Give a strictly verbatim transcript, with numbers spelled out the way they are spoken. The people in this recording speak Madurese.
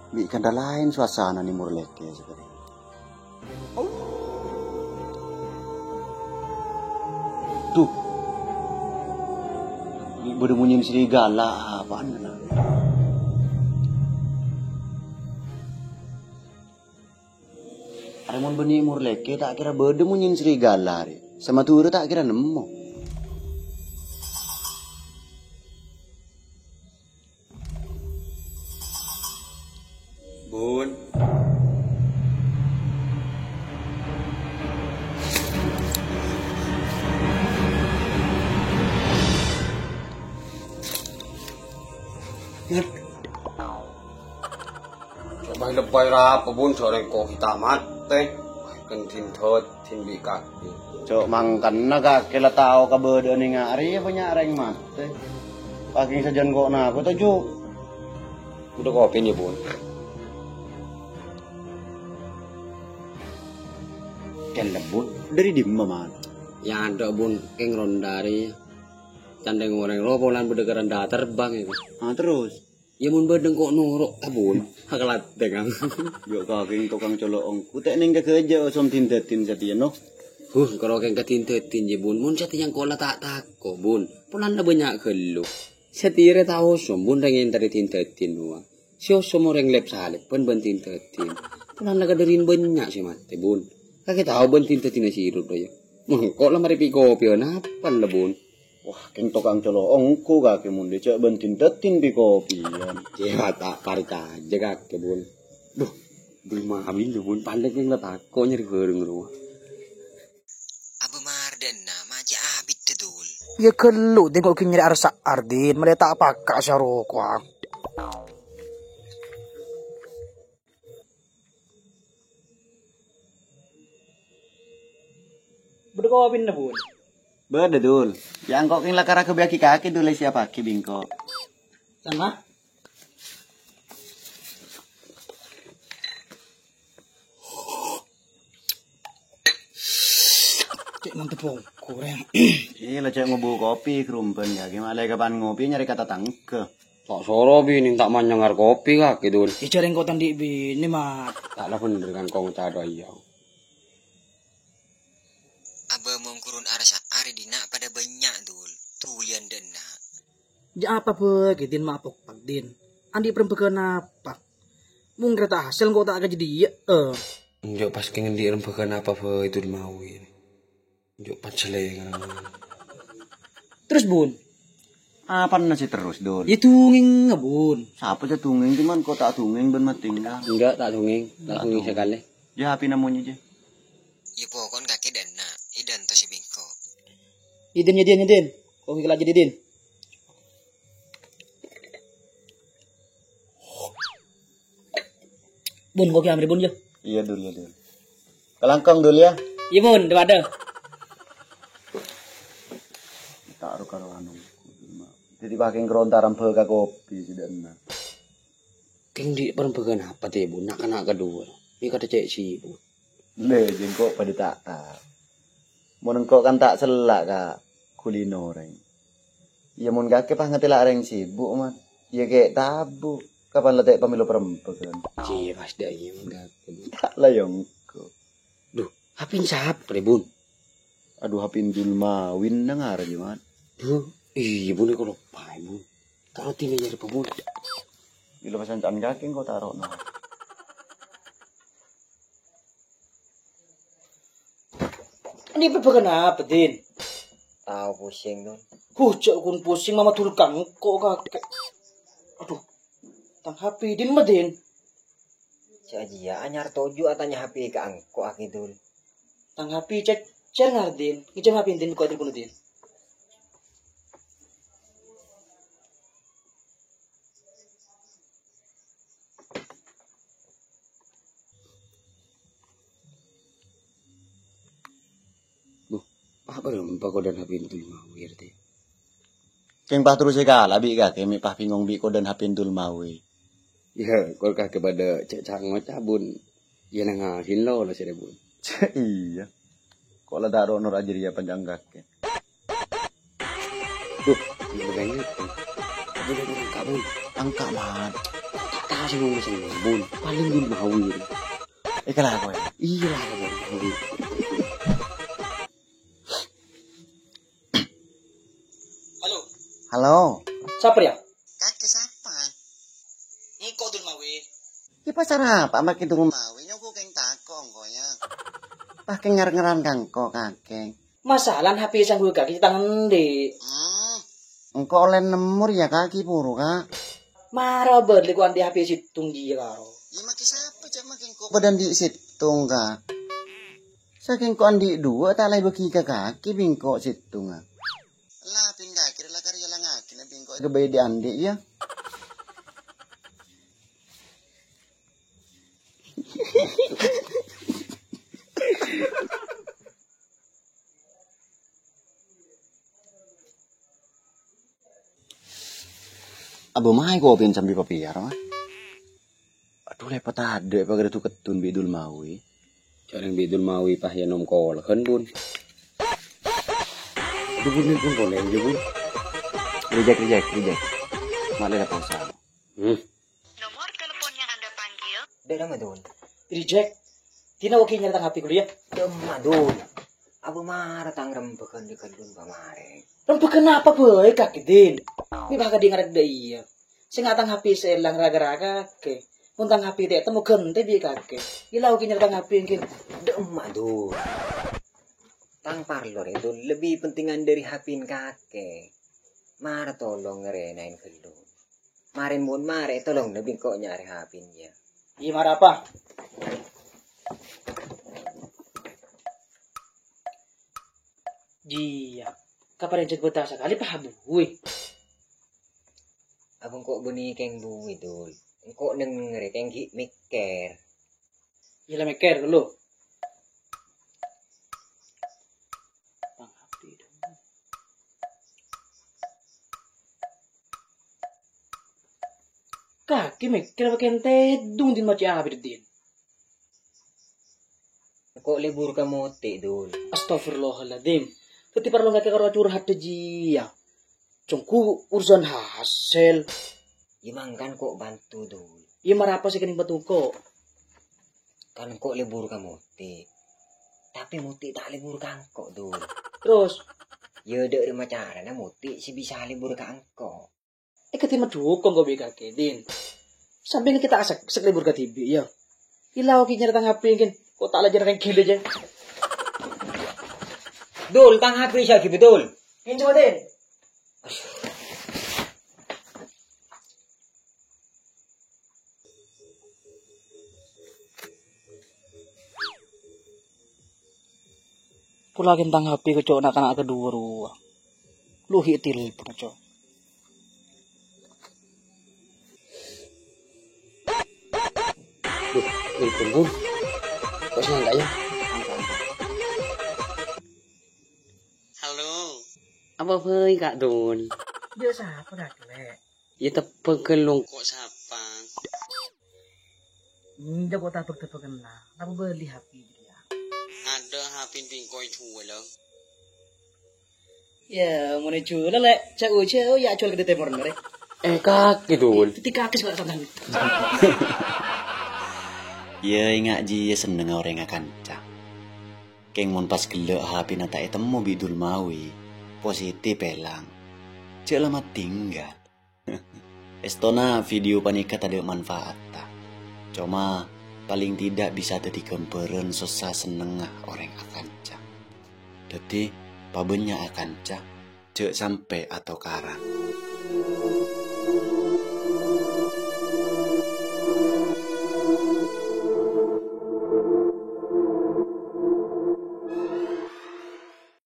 Bi' kantha laèn suasanana è Morlèkè sakalè. Duh. Bi' bâdâ monyèna serigala apaan, na? Arè mon bânnè è Morlèkè ta' kèra bâdâ monyèna serigala arè. Sè Madhurâ ta' kèra nemmo. Bun. Coma lebbay rapa, Bun, sareng ko' ghi' ta' matè. Wah, kan dinto. Sèmbi' kakè. Cok, mangkana kakè la tao kabâdâ'ânna nga'rè bânnya' rèng matè. Paghi sajân ko' napa, toju'? Bâdâ kopi, yâ, Bun. Kèng lebbhu, dâri dimma, Man? Yâ, adâ', Bun, kèng ronda rè. Can rèng-orèng rowa polana bâdâ keranda terbang, yâ. Ah, terros? Yâ, mon bâdâ engko' noro', a, Bun. Akalatèng, ang. Yo, kakè tokang colo' ongghu. Tè' nèng kagâjâ osom din-dâdin satèya, no? Huh, karo kèng kadin-dâdin, yâ, Bun. Mon satèya engko' la ta' tako', Bun. Polana bânnya' ghâllu. Satèya rè ta' osom, Bun, rèng èntarè din-dâdin, rowa. Sè osom orèng lep-salep bân din-dâdin. Polana kadârin bânnya' sè matè, Bun. Kakè tao din-dâdinna sirut, rowa, yâ. Mon engko' la marè pi-kopi, napa la, Bun? Wah, kèng tokang colo' ongghu kakè mon dâjâ bân din-dâdin pi-kopiyân. Yâ, ta' parcajâ kakè, Bun. Duh, Dul Mawin, yâ, Bun, palèng kèng la tako' nyarè bhâreng rowa. Abâ' mardhâna, ma' cè' abit, Dul. Yâ, ghâllu, Din, kok ghi' nyarè arsa' ardin, malè ta' paka' sarokowa. Bâdâ kopina, Bun? Bâdâ, Dul. Yâ, engko' kèng la kara ghâbâyyâghi kakè, Dul, èsèyapaghi bi' engko'. Sama. Cè' mantep, Bun. Kurang. Iyâ, la cè' ngobu kopi, Grumban, yâ. Ghi' malè kapan ngopi nyarè ka tatangghâ. Ta' soro binèn ta' manyang ar kopi, kakè, Dul. Iyâ, jhâreng kok ta' andi' binè, Mat. Ta' la bhender kan kong ta' rowa, iyâ. Abâ' mon ghurun arsa' arè dinna' padâ bânnya', Dul. Dhuliyân dâ' enna'. Jhâ' apa bhâi, Din, ma' pokpak, Din? Andi' parembhâghân apa? Mon ghârâ ta' hasèl, engko' ta' kajhâdhiyâ, eh. Enjâ' pas kèng andi' parembhâghân apa bhâi, Dul Mawin? Enjâ' pas salèngan. Terros, Bun? Apana sè terros, Dul? Yâ, dungèngnga, Bun. Sapa sè dungèng, cuman ko' ta' dungèng bân matènggal. Enjâ', ta' dungèng. Ta' dungèng sakalè. Yâ, hapèna monyè, jâ. Yâ, pokon kakè dâ' enna', èdânto sè bengko. Yâ, Din, yâ, Din, yâ, Din. Kok kèla jâdiyâ, Din. Bun, kopi amri, Bun, yâ. Iyâ, Dul, yâ, Dul. Kalangkong, Dul, yâ. Iyâ, Bun, dâ-padâ. Ta' ro-karo anu. Dhâddhi pakèng kerontaran bhâi ka kopi sè dâ' enna'. Kèng andi' parembhâghân apa tè, Bun? Na'-kana' kadhuwâ. Mè' kadhâ cè' sibuk. Lè, jhâ' engko' padâ ta' tao. Mon engko' kan ta' sella' ka kulino orèng. Iyâ, mon kakè pas ngatèla' orèng sibuk, Man. Iyâ, kè' tabu'. Kapan la tè' pamèlo parembhâghân? Iyâ, pas dâ' iyâ, mon kakè. Ta' la iyâ engko'. Duh, hapèna sapa rè, Bun? Adhu, hapèna Dul Mawin nang arè, Man. Duh, iyâ, Bun, èkaloppaè, Bun. Taro'è nyarè, Bun. Iyâ, la pas sanca'an kakè engko' taro'na. Ini parembhâghân apa, Din? Tao pusing, Dul. Huh, jhâ' kun pusing, mama dul kangko' kakè. Adhu, tang H P dimma, Din? Jhâ' jiyâ anyar toju' atanya H P ka engko' akè, Dul. Tang H P cècèr ngar, Din. Ngèjhâm H P, Din, ko' telepon, Din. Duh, pa' bârâmpa kodâna H P Dul Mawi, R T? Kèng pas terros èkala bi' kakè, mè' pas bingong bi' kodâna H P Dul Mawi. Yâ, kor kakè padâ ca'-ca' ngoca', Bun. Yâ, nang ahin lo, lo sèrè, Bun. Iyâ. Ko' la ta' ro' nor ajâriyâ panjhâng kakè. Duh, ini bengek. Bun, bun, angka', Bun. Angka', Man. Ka sing ngomong sing ngomong, paling Dul Mawi. Iyâ lah, kowe. Iyâ lah, kowe. Halo. Halo. Sapa, yâ? Kakè sapa? Engko' Dul Mawi. Yâ, pas arapa makkè Dul Mawi? Nyoba kèng tako' engko', yâ. Pas kèng ngar-ngaran ka engko', kakè. Masalah H P sè èangghuy kakè tang endi'? Hmm. Engko' ollè nemmo rèya, Ka', ghi' buru, Ka'. Mara bâli ko' andi' H P sèttong jiyâ karo. Yâ, makkè sapa, jhâ' makkè engko' padâ andi' sèttong, Ka'. Sakèng ko' andi' duwâ' ta' la èbâgi ka kakè bi' engko' sèttongnga. La, pin kakè la karè yâ la ngakè na bi' engko' ghâbây dhi'-andhi', yâ. Abâ' maè kopèn sambi papèyar, Ma. Adhu, lèpot tadâ' èpaghârâ du-keddun bi' Dul Mawi. Jhâreng bi' Dul Mawi pas yâ nom kolè'an, Bun. Adhu, Bun, nelpon polè, yâ, Bun. Reject, reject, reject. Ma'lè la pulsa. Hmm. Nomor telepon yang Anda panggil. Dek nama, Dul? Reject. Dina oke nyarè tang H P ghuru, yâ? Dek emma, Dul. Abâ' mara tang rembhâghân dhi' ghellun pamarèn. Rembhâghân apa bhâi, Kakè, Din? Mè' bhâkal dhi' ngarep dâ' iyâ. Sènga' tang H P sè èlang ra-ghârâ kakè. Mon tang H P ta' ètemmo ghântè bi' kakè. Ila oke nyarè tang H P ènggi. Dek emma, Dul. Tang parlo rè, Dul, lebbi pentingan dâri H P-na kakè. Mara tolong ngarènaè ghellun. Marè mon marè tolong lebbi engko' nyarè H P-na, yâ. Iyâ, mara apa? Jiyâ, kaparèn jhâk bhâta sakalè, pa bhuwi. Abâ' engko' bânnè kèng bhuwi, Dul. Engko' nèngèrè kèng ghi' mèkkèr. Iyâ la mèkkèr ghâllu. Kakè mèkkèr apa kèng tèdung, Din, macè' apa, Din? Engko' lebur ka Moti', Dul. Astagfirullahaladzim. Dhâddhi parlo kakè karo curhat jiyâ. Cong, ghu urusan hasèl. Yâ mangkana ko' bhânto, Dul. Yâ mara apa sè kènèng bhânto ko'? Kan ko' lebur ka Moti'. Tapè Moti' ta' lebur ka engko', Dul. Terros? Yâ dâ' remma carana Moti' sè bisa lebur ka engko'. È kadhi madhukung ko' bi' kakè, Din. Sampèyan kita asek, sek lebur kadhibi', yâ. Ila oke nyarè tang H P ènggi, ko' ta' lajâr rènggil aja. Dul, tang H P sè aghi, Dul. Ngènjhâma, Din. Pola kèng tang H P kocco' na'-kana' kadhuwâ rowa. Lu ghi' telpon, Cok. Duh, nelpon, Bun. Kok sih angkat, ya? Angkat, angkat. Halo. Apa bhâi, Ka' Dun? Yâ, sapa, Dak, Lè'? Yâ, teppa'aghi lu engko' sapa. Enjâ' kok tabâk-tabâk kenna, apa bâli H P jârèya? Adâ' H P bingko èjhuwâl, Lè'. Yâ, mon èjhuwâl, Lè', jhâ'-ojhâ, yâ, jhuwâl ka Dul Tèmor, Lè'. Eh, kakè, Dul. Dhâddhi kakè sè ta' senneng. Yâ, enga' jiyâ sennengnga orèng akanca. Kèng mon pas ghellâ' H P-na ta' ètemmo bi' Dul Mawi, positif èlang. Jhâ' la matinggal. Èstona video panèka tadâ' manfaatta. Coma, palèng tèdâ' bisa dhâddhi ghâmbhârân sossa sennengnga orèng akanca. Dhâddhi, pabânnya' akanca, jhâ' sampè' atokaran.